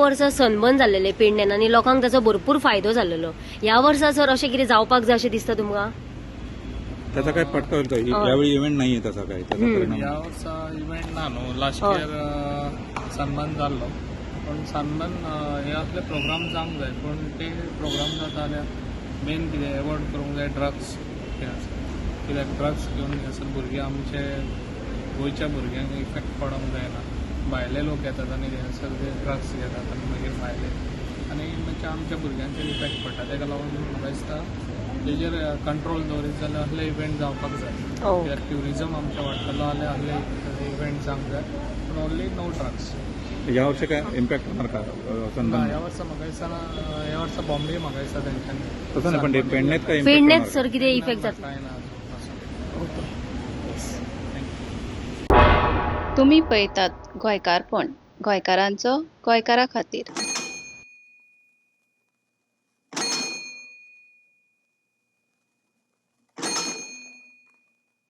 वर्सा सनबर्न जाल्लेले पेडण्यान आनी लोकांक ताचो भरपूर फायदो जाल्लेलो. ह्या वर्सा सर अशें कितें जावपाक जाय अशें दिसता तुमकां? त्याचा काय फटका होईल का? हय. यावेळी इव्हेंट नाहीये तसा काय त्याचा परिणाम? ह्या वर्सा इव्हेंट ना न्हू, लास्ट हय. इयर सनबर्न जाल्लो, पूण सनबर्न हे असले प्रोग्राम जावंक जाय, पूण ते प्रोग्राम जाता जाल्यार मेन कितें एवॉयड करूंक जाय ड्रग्स हें आसा, कित्याक ड्रग्स घेवन हांगासर भुरगे आमचे गोंयच्या भुरग्यांक इफेक्ट पडोंक जायना. भायले लोक येतात आनी थंयसर ते ड्रग्स घेतात आनी मागीर भायले आनी मातशें आमच्या भुरग्यांचेर इफेक्ट पडटा. तेका लागून म्हाका दिसता तेजेर कंट्रोल दवरीत जाल्यार असले इव्हेंट जावपाक जाय, कित्याक ट्युरिजम आमचें वाडटलो जाल्यार असले इव्हेंट जावंक जाय, पूण ओन्ली नो ड्रग्स. या वर्षी काय इम्पॅक्ट होणार का ना, सनबर्न? ह्या वर्सा म्हाका दिसना. ह्या वर्सा बॉम्बे म्हाका दिसता तेंच्यांनी. तसं नाही, पण ते पेडण्यात काय impact पेडण्यात होणार का? सर कितें इफेक्ट जातलो? काय ना अजून असो. Okay, yes. Thank you. तुमी पळयतात गोंयकारपण, गोंयकारांचो गोंयकारा खातीर.